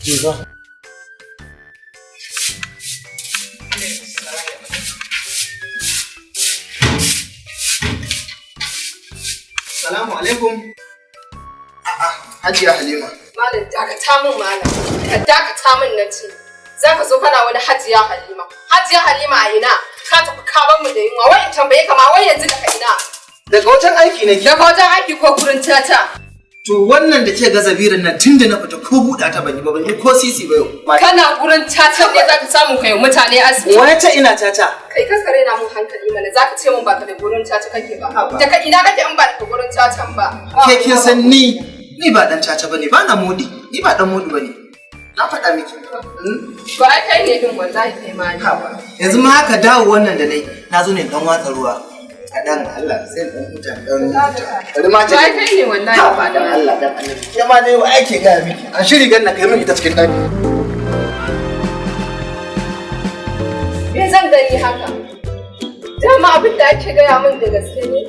Jifa. Salamu alaikum. A'a, Hajiya Halima. Malam, dakata min, malam. Ka dakata min na ce. Za ka zo kana wani Hajiya Halima. Hajiya Halima a ina? Ka tafi ka bar mu da yunwa. Wai in tambaye ka ma, wai yanzu daga ina? Daga wajen aiki nake. Daga wajen aiki ko gurin tata? To, wannan da ke ga zabirin nan, tun da na fita ko buɗa ta ban yi ba, ban yi ko sisi ba yau. Kana gurin tata ne za ka samu kai mutane aski. Wani ce ina caca? Kai, kan kare na mun hankali mana, za ka ce mun ba ka da gurin caca kake ba. Daga ina kake in ba daga gurin cacan ba? Ke kin san ni ba dan caca bane, ba na modi, ni ba dan modi bane. Na faɗa miki. Ba ai kai ne din, wallahi kai ma ne. Haba. Yanzu ma haka dawo wannan da nayi, na zo ne dan watsa ruwa. Kaɗan Allah sai dan huta dan huta. Bari ma Ba ai kai ne wallahi ba dan Allah dan Allah. Ke ma dai wa ake gaya miki. An shiri gan na kai min ita cikin ɗaki. Me zan gani haka? Dama abin da ake gaya min da gaske ne.